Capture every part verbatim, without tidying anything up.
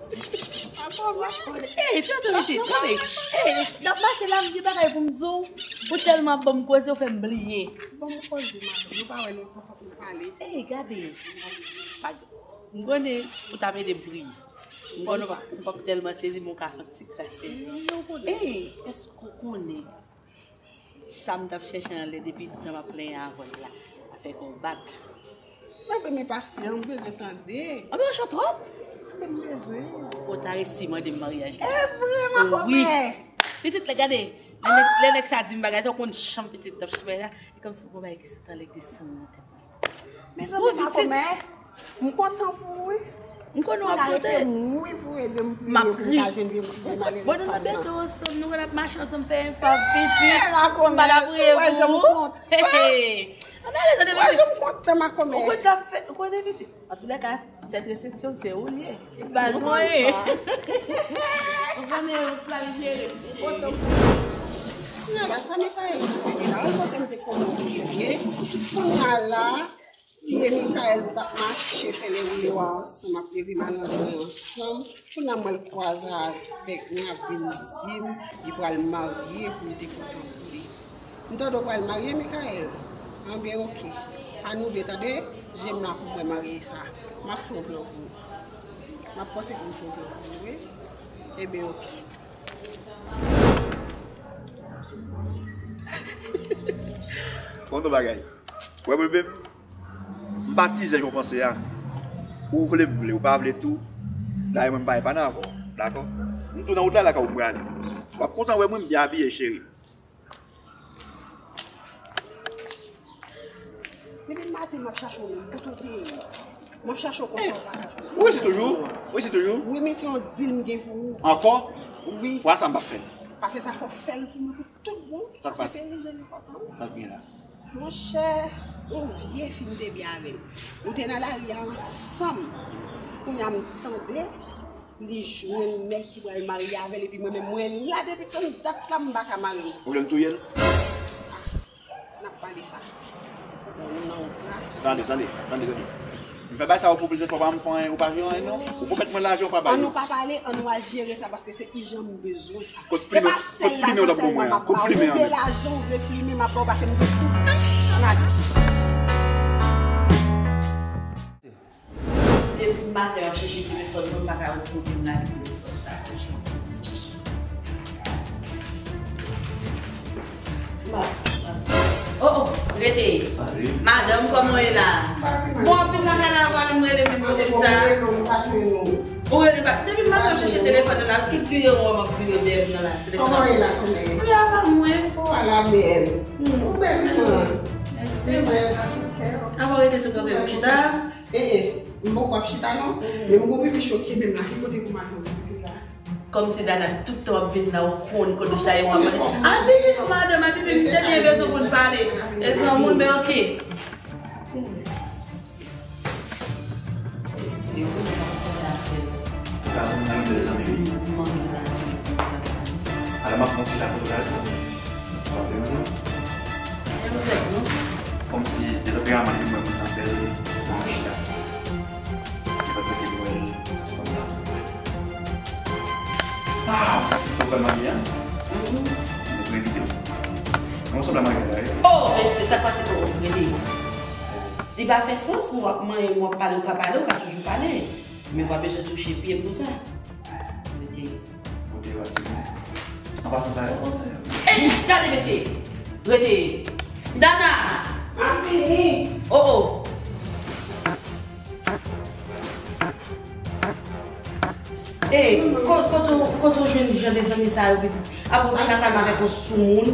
Ey, fè antre pitit, kanpe. Ey, n ap mache la, m gen bagay pou m di w. Ou tèlman ap ban m koze, ou fè m bliye. Ban m koze, madanm. Nou pa wè lontan, fòk nou pale. Ey, gade. Pa, m konnen ou t ap ede m priye. M konnen ou p ap, ou p ap tèlman sezi, men ou ka fè yon ti kras sezi. Ey, èske w konnen sa m t ap chèche anlè depi tan m ap plenyen avè l la? Afè konbat. Malgre m enpasyan, m bezwen tande. Anben, w cho twòp. Anben, m bezwen. Ou ta resi mande m maryaj la. E vre, makomè? Pitit la, gade. Lè nèg, lè nèg sa di m bagay sa, ou konn jan pitit t ap fè la. E kòmsi m gon bagay ki sot anlè k desann nan tèt mwen. Mezanmi, makomè, m kontan pou ou, wi. M konnen w ap kontan. Mwen arete mouri pou ede m priye pou m ka jwenn vye, vye malere pa m nan. Bon, nou nan beto ansanm, nou konn ap mache ansanm, fè yon pa pitit. M pa ta priye pou ou. Hey, hey. Ann ale, tande pitit. Ou konn sa fè, ou konnen pitit. Antoulèka, tèt resepsyon se ou l ye. Li pa jwenn anyen. Ou konnen ou pral jere. Sa Mikaèl di se li la. Ou panse m te konnen w te ye. Kounye a la, li e Mikaèl, nou t ap mache fè le woule wa ansanm, ap leve malandren ansanm. Kounye a m wè l kwaze avèk mwen, ap vin di m li pral marye pou li te kontan pou li. M tande w pral marye, Mikaèl? Anben, oke. A nou de, tande? Je m la pou mwen marye sa. M ap fè yon plan pou ou. M ap panse pou m fè yon plan pou ou, wi. Enben, oke. Bon, nou bagay. Wè mwen menm, m pa tizè jan w panse a. Ou vle, m vle, ou pa vle tou. Dayè mwen, m pa epa nan avè w, dakò? M tou nan wout la, lakay ou m prale. W ap kontan wè mwen, m byen abiye, cheri. Depi maten m ap chache w menm, kote w te ye? M ap chache w konsa, w pa ka jwenn. Ou resi toujou? Ou resi toujou? Wi, men se yon deal m gen pou ou. Ankò? Wi. Fwa sa m p ap fè l. Pase sa fò w fè l pou mwen pou tout bon. Sa k pase? Pase se yon jèn enpòtan. Sa k gen la? Monchè, yon vye fi m te byen avè l. Nou te nan lari a ansanm. Kounye a m tande li jwenn nèg ki pral marye avè l, epi mwen menm, mwen la depi tann dat la, m pa ka mare l. Ou vle m touye l? N ap pale sa. Bon, nou nan wout la. Tande, tande, tande, tande. M fè bagay sa yo pou plizyè fwa, pa m fè anyen, ou pa jere anyen, non. Ou pwomèt mwen lajan, ou pa ba yo. An nou pa pale, an nou al jere sa, paske se ijan m bezwen sa. Kot plimen, kot plimen w t ap ban mwen an? Kot plimen an menm? Ou vle lajan, ou vle plimen, m ap ba w, pase m gen tout. Ann ale. Depi maten m ap chèche telefòn mwen, m pa ka retwouve m lage telefòn sa. Oh, oh, rete. Madanm, kòman w ye la? Bon, anpil nan kanaval, m rele menm kote m sa. Ou rele pa. Depi maten m ap chèche telefòn nan la, tout vire wè m ap vire dèyè m nan la. Telefòn ap chèche. Kòman w ye la, kòman w ye? Ou ala bèl. Ou bèl, wi. Mèsi. Avan w rete tou kanpe, m chita. E, e, m poko ap chita non. Men m gon pipi cho kenbe m la, ki kote pou m al fè yon ti pipi la? Kòmsi Dana tout tan w ap vin la, ou konn kote w chita, e w ap mande. Al pipi pou madanm, al pipi, misye byen bezwen pou n pale. E san moun, men oke. Mesye, ou konn ap fè apèl. Ou ka konn nan yon bèl zanmi, wi. Manmi la, telefòn la. Ala m ap monte la, kote w pral sa. Kòmsi de tanperaman li mwen moun nan bèl nan machina. Li pa t mete nwèl. Ah, ou pral marye a? Mwen envite w. Mwen sanble marye la, wi. Oh, mesye, sa k pase pou ou, rete. Li pa fè sans pou w ap manyen, w ap pale, ou ka pale, ou ka toujou pale. Men w pa bezwen touche pye m pou sa. Rete. Ou te rate, non? An pasan sa yo. Ey, gade mesye! Rete! Dana! M ap vini! Oh, oh! Ey, ko-, kote w, kote w jwenn jan de zanmi sa yo, pitit? Apre w vin lakay m avèk yon soumoun.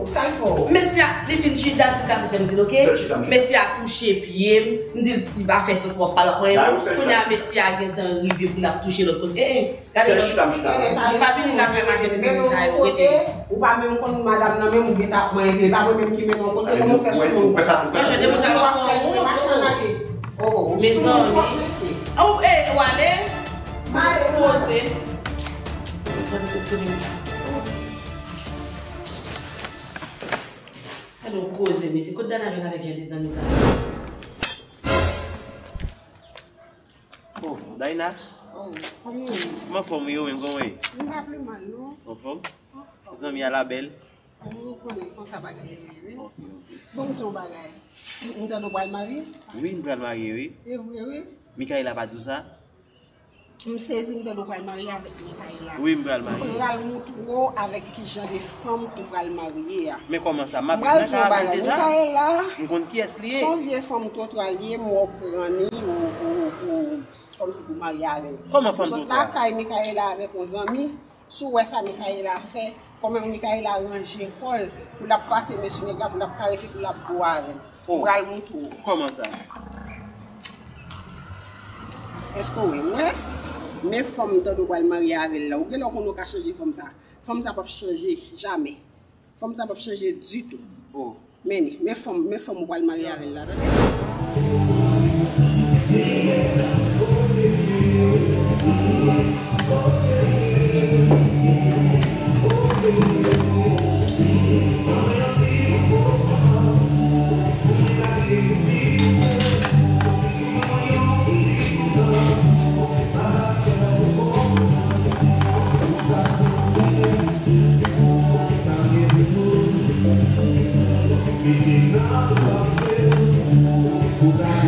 Sa l fè w? Mesye a, li fin chita sou kafe, jan m di l, oke? Sèl chita m chita. Mesye a touche pye m. M di l, li pa fè sans pou w ap pale, w ap manyen. Kounye a, mesye a gentan rive pou l ap touche lòt kote. Eh, eh, gade lòt. Sèl chita m chita. Eh, sa pa vini nan fè mache de zanmi sa yo, rete. Ou pa menm konn madanm nan, menm ou gentan ap manyen pye. Pa mwen menm ki mennen w kote, kòman w fè sou moun? Ou fè sa, ou fè sa. Mwen chante moun sa yo fè w. Mezanmi. Oh, eh, ou ale? M ale, poze. Gade yon koze, mesye. Kot Dana jwenn avèk jan de zanmi sa? Oh, Dayna, Kòman w ye? M anfòm wi, ou menm, kòman w ye? M pa pi mal, non. Anfòm? Zanmi a la bèl? Ou konnen konsa bagay yo ye, wi. Ok, ok. Bon, m di yon bagay. M tande w pral marye? Wi, m pral marye, wi. E vre, wi. Mikaela pa di w sa? M sezi, m tande w pral marye avèk Mikaela. Wi, m pral marye. M pral moutre w avèk ki jan de fanm ou pral marye a. Men kòman sa? M ap viv nan kay avè l deja? Mikaela, m konn kiyès li ye. Se yon vye fanm twotwa li ye, m wè w pran li, ou, ou, ou, kòmsi pou w marye avè l. Kòman fanm twotwa? Ou sot lakay Mikaela avèk yon zanmi, si w wè sa Mikaela fè, kòman Mikaela ranje kò l, pou l ap pase men sou nèg la, pou l ap karese, pou l ap bo avè l. Oh. Pral moutre w. Kòman sa? Èske w wè? Men fanm m tande w pral marye avè l la. Ou genlè w konnen w ka chanje fanm sa. Fanm sa p ap chanje jamè. Fanm sa p ap chanje ditou. Oh. Men, men fanm, men fanm ou pral marye avè l la, tande.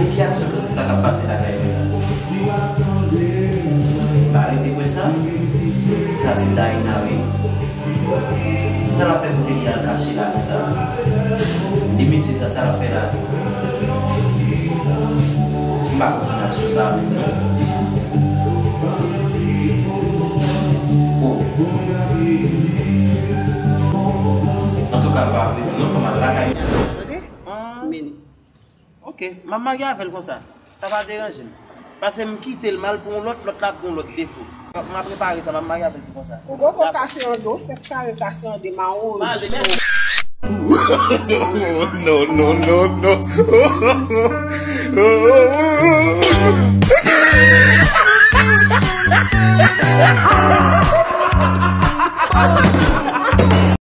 Niki ak Solo, sa k ap pase lakay yo la? Pa rete kwè sa. Sa se Daïna, wi. Sa l ap fè kote li al kache la konsa? Demen se sa, sa l ap fè la? M pa konprann aksyon sa a menm non. Oh. Antouka, m pa vle non, fò m al lakay. Tande? Men. Ok, m ap marye avè l konsa. Sa pa deranje m. Pase m kite l, m al pou yon lòt, lòt la ap gen yon lòt defo. M ap repare sa, m ap marye avè l pou konsa. Ou poko kase an de, ou fèk kare kase an de, mawozo. M ale, mèsi. No, no, no, no.